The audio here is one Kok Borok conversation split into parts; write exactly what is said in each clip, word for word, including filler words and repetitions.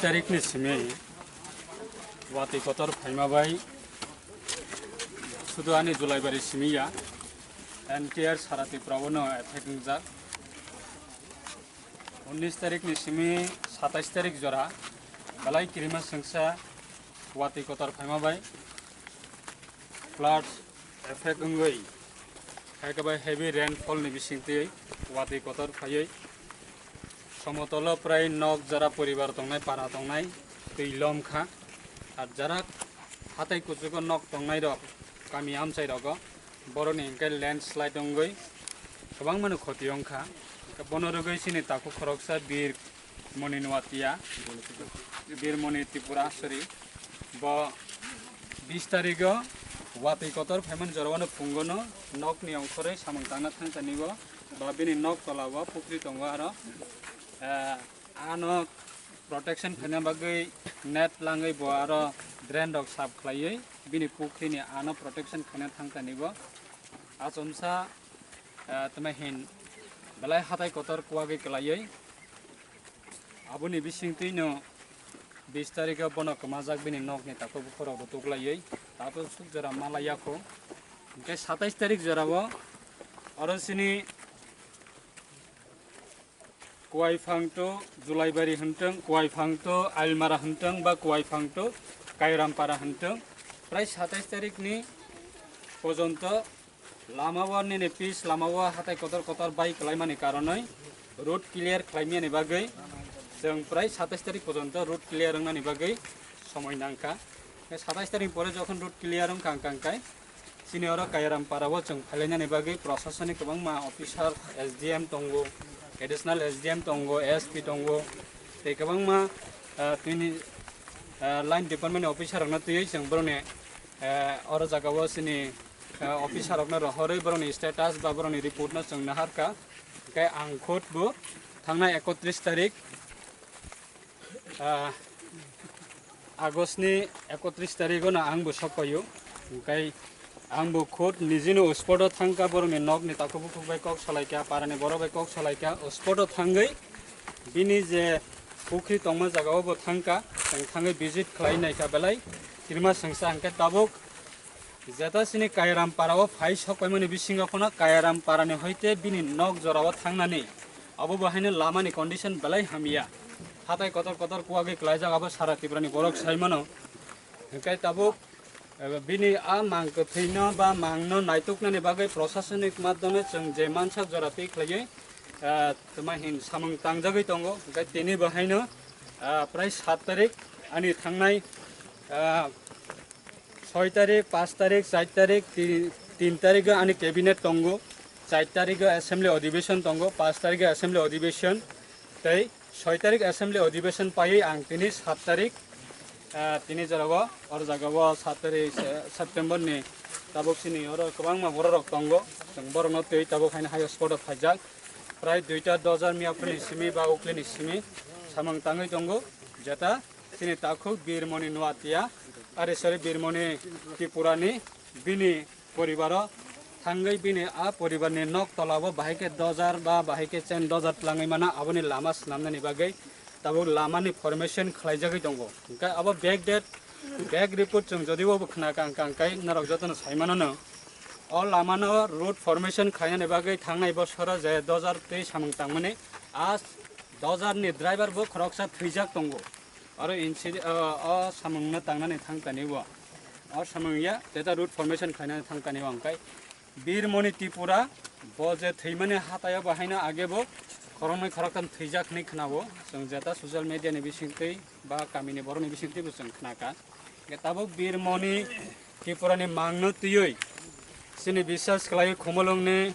Tarikni simi watwi kotor phaima bai sudu ani Julaibari simi ya, entire sara Tripura o no effect wngjak. Unnis tarikni simi satais tarik jora belai kirima sengsa watwi kotor phaima bai floods effect wngwi, hai khe bai heavy rainfall ni bisingtwi watwi kotor phaiwi somotolo prai nok jora poribar tongnai, para tongnai twi lom kha. Ar jara hatai kuchugo nok tongnai rok, kami amchai rogo boroni hwnkhe landslide wngwi kwbangmano khoti wngkha. Bono rwgwi chini takhuk khoroksa Bir Moni Nuatia, Bir Moni Tripura, sorry, bo bis tarigo watwi kotor phaimani jorao no phungo no nokni ongkhorwi samung tangna thangkha nigo, ba bini nok tola o pukhri tongo aro, eh, ano protection khaina bagwi net langwi bo aro drain rok sap khlaiwi bini pukhri ni ano protection khaina thangkha nigo. Achomsa, eh, tama hin belai hatai kotor kuwagwi kwlaiwi. Aboni bisingtwino bis tarikho bono kwmajak bini nokni takhuk bukhurok rw tuklaiwi tato suk jora ma laiya kho. Hwnkhe satais tarik jorao oro chini Kuwaiphang to Julaibari hwntwng, Kuwaiphang to Ailmara hwntwng ba Kuwaiphang to Kairampara hwntwng, prai satais tarikni pojonto lama o nini pis lama o hatai kotor kotor bai kwlaimani karonwi road clear khlaimani bagwi chwng prai satais tarik pojonto road clear wngnani bagwi somoi nangkha. Satais tarik pore jokhon road clear wngkha hwnkha hwnkhe chini oro Kairam para o chwng phailainani bagwi proshasoni kwbangma officer, S D M tongo, additional S D M tongo, S P tongo, tei kwbangma, ah, tini, ah, line department ni officer rokno twiwi chwng borokni, ah, oro jaga o chini, ah, officer rokno rohorwi borokni status ba borokni report no chwng naharkha. Hwnkhe ang khud bo thangnai ekotris tarik, ah, August ni ekotris tarigo no ang bo sok paio. Hwnkhe ang bo khud nijino spot o thangkha, borokni nokni takhuk bukhuk bai kok salaikha, parani borok bai kok salaikha, spot o thangwi bini je pukhri tongma jaga o bo thangkha, chwng thangwi visit khlai naikha belai kirima sengsa. Hwnkhe tabuk jeta chini Kairam para o phai sok paimani bisingo phano Kairam para ni hoite bini nok jora o thangnani abo bo haino lama ni condition belai hamya, hatai kotor kotor kuwagwi kwlaijak abo sara Tripura ni borok sai mano. Hwnkhe tabuk, eh, bini a mang kwthwino ba mangno naituknani bagwi proshasoni madhyome chwng je mansak jora twi khlaiwi, eh, tma hin samung tangjagwi tongo. Hwnkhe tini bo haino, ah, prai sat tarik ani thangnai, ah, soi tarik, panch tarik, char tarik, ti-, tin tarigo ani cabinet tongo, char tarigo assembly odhibeshon tongo, panch tarigo assembly odhibeshon, tei soi tarik assembly odhibeshon paiwi ang tini sat tarik, ah, tini jorao, oro jagao sat tarik, eh, September ni tabuk chini oro kwbangma borok rok tongo, chwng borokno twi tabuk haino hai spot o phaijak, prai duita dojar miyaphurni simi ba uklini simi samung tangwi tongo, jeta chini takhuk Birmoni Nuatia, are sorry, Birmoni Tripurani bini poribaro thangwi bini a poribarni nok tolabo bahai khe dojar ba bahai khe chen dojar tlangwi mano, aboni lama swnamnani bagwi tabuk lamani formation khlaijagwi tongo. Hwnkhe abo back date, back report chwng jodibo bo khna kang kang kai norok jotono sai mano no. O lamano road formation khlainani bagwi thangnai bosoro je dojar twi samung tangmani a dojarni driver bo khoroksa thwijak tongo. Oro incident, o, o samungno tangnani thangkani bo. O samung ya, jeta road formation khlainani thangkani bo hwnkhe Birmoni Tripura, bo je thwimani hataio bo haino age bo khoroknwi khoroktham thwijak hwnwi khnao. Chwng jeta social media ni bisingtwi ba kamini borokni bisingtwi bo chwng khnakha. Hwnkhe tabuk Birmoni Tripurani mangno twiwi chini biswas khlaiwi Khumulwngni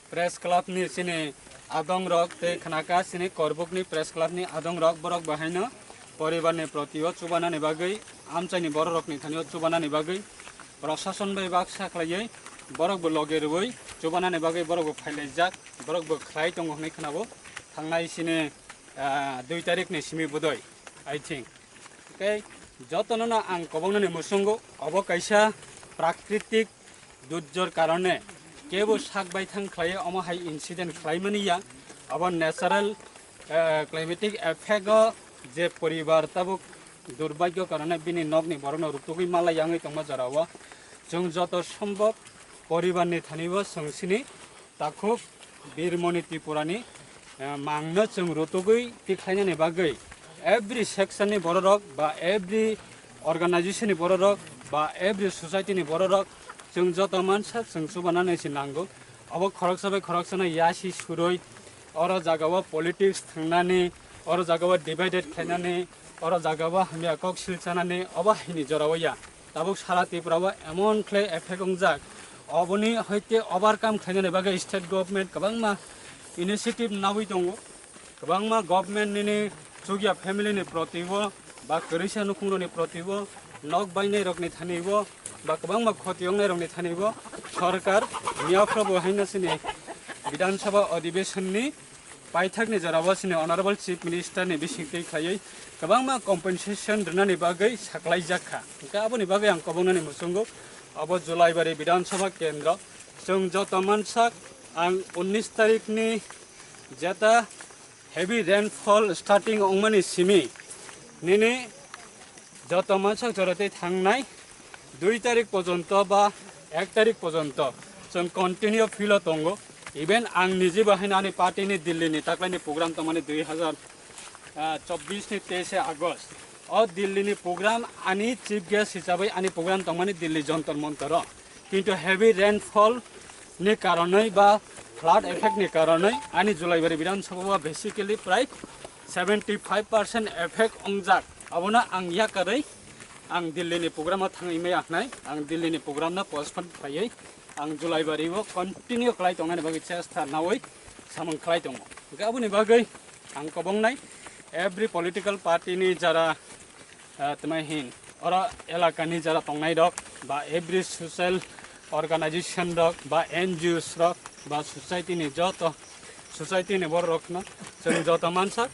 Press Club ni chini adong rok tei khnaka chini Korbuk ni Press Club ni adong rok, borok bo haino poribar ni proti o chubanani bagwi, amchai ni borok rok ni thani o chubanani bagwi prosason bai baksa khlaiwi borok bo loge rwui chubanani bagwi borok bo phailaijak, borok bo khlai tongo hwnwi khnabo thangnai chini, ah, dui tarik ni simi bodoi, I think. Tei jotono no ang kobongnani muchungo, obo kaisa prakritik durjor karone kebo sak baithang khlaiwi omo hai incident khlaimani ya. Abo natural, eh, climatic effect o je poribar tabuk durbhagyo karone bini nokni borokno rutugwi malai yangwi tongma jorao chwng joto sombhob poribarni thanibo chwng sini takhuk Birmoni Tripurani, eh, mangno chwng rutugwi tikhlainani bagwi every section ni bororok ba every organization ni bororok ba every society ni bororok chwng joto mansa chwng chubanani se nango. Obo khoroksa bai khoroksano yasi surwi oro jagao politics thangnani, oro jagao divided khlainani, oro jagao hamya kok sil chanani obo haini jorao ya. Tabuk sara Tripura o emon khlai effect wngjak, oboni hoite overcome khlainani bagwi state government kwbangma initiative nawi tongo. Kwbangma government nini chukya family ni proti o ba kwrwisa nukhungrokni proti o, nok bainai rokni thani o ba kwbangma khoti wngnai rokni thani o sorkar miyaphro bo haino chini Bidhan Sabha Adhiveshon ni paithakni jorao chini Honorable Chief Minister ni bisingtwi khaiwi kwbangma compensation rwnani bagwi saklaijak kha. Hwnkhe aboni bagwi ang kobongnani muchungo obo Julaibari Bidhan Sabha Kendro. Chwng joto mansak ang unnish tarikh ni jeta heavy rainfall starting wngmani simi nini joto mansak jora tei thangnai dui tarik porjonto ba ek tarik porjonto chwng continue field o tongo. Even ang niji bo haino ani party ni Delhi ni taklaini program tongmani dui hazar chobbish ni teise August. O Delhi ni program ani chief guest hisabai ani program tongmani Delhi Jantar Mantar o. Kintu heavy rainfall ni karonwi ba flood effect ni karonwi ani Julaibari Bidhan Sabha o basically prai seventy five percent effect wngjak. Abono ang yakarwi ang Delhi ni program o thangwi maya hnai, ang Delhi ni program no postpone khaiwi ang Julaibari o continue khlai tongnani bagwi chesta nawi samung khlai tongo. Hwnkhe aboni bagwi ang kobongnai every political party ni jara ah, tma hin oro elakani jara tongnai rok ba every social organization rok ba N G Os rok ba society ni joto society ni borok rokno chwng joto mansa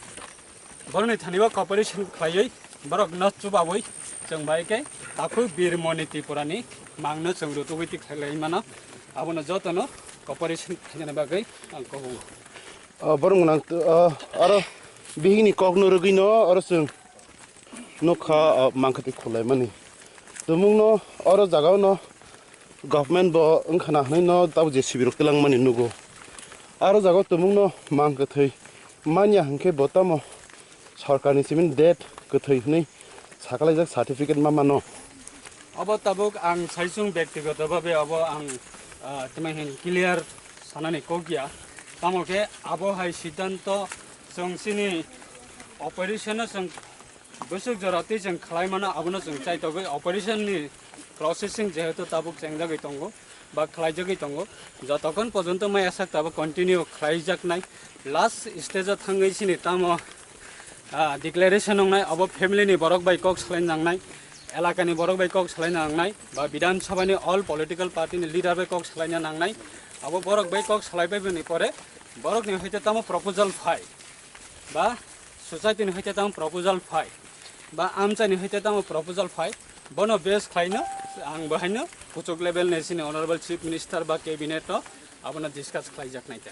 borokni thani o cooperation khlaiwi borok no chubawi chwng bai khe takhuk Birmoni Tripura ni mangno chwng rutugwi tikhlai lai mano, abono jotono cooperation khlainani bagwi ang kobongo. Ah, borok nang, ah, aro bihikni kokno rwgwino oro chwng nukha, ah, mangkhwtwi khulaimani. Tumungno oro jagao no government bo wngkhana hwnwi no tabo J C B rok twlangmani nugo. Aro jagao tumungno mangkwthwi manya hwnkhe bo tamo sorkarni simi date kwthwi hwnwi sakalaijak certificate ma mano. Obo tabuk ang saisung bektigoto babe obo ang, ah, tma hin clear sanani kok ya. Tamo khe abo hai siddhanto chwng chini operation no chwng bwswk jora twi chwng khlai mano, abono chwng chaitogwi operation ni processing jehetu tabuk chengjagwi tongo ba khlaijagwi tongo, jotokhon porjonto maya sak tabuk continue khlaijaknai. Last stage o thangwi chini tamo, ah, declaration wngnai, abo family ni borok bai kok salai nangnai, elaka ni borok bai kok salai nangnai, ba Bidhan Sabha ni all political party ni leader bai kok salai nangnai. Abo borok bai kok salai bai bini pore borok ni hoite tamo proposal phai ba society ni hoite tamo proposal phai ba amchai ni hoite tamo proposal phai, bono base khlaino ang bahaino kuchuk level ni chini Honorable Chief Minister ba cabinet o abono discuss khlaijaknai ta.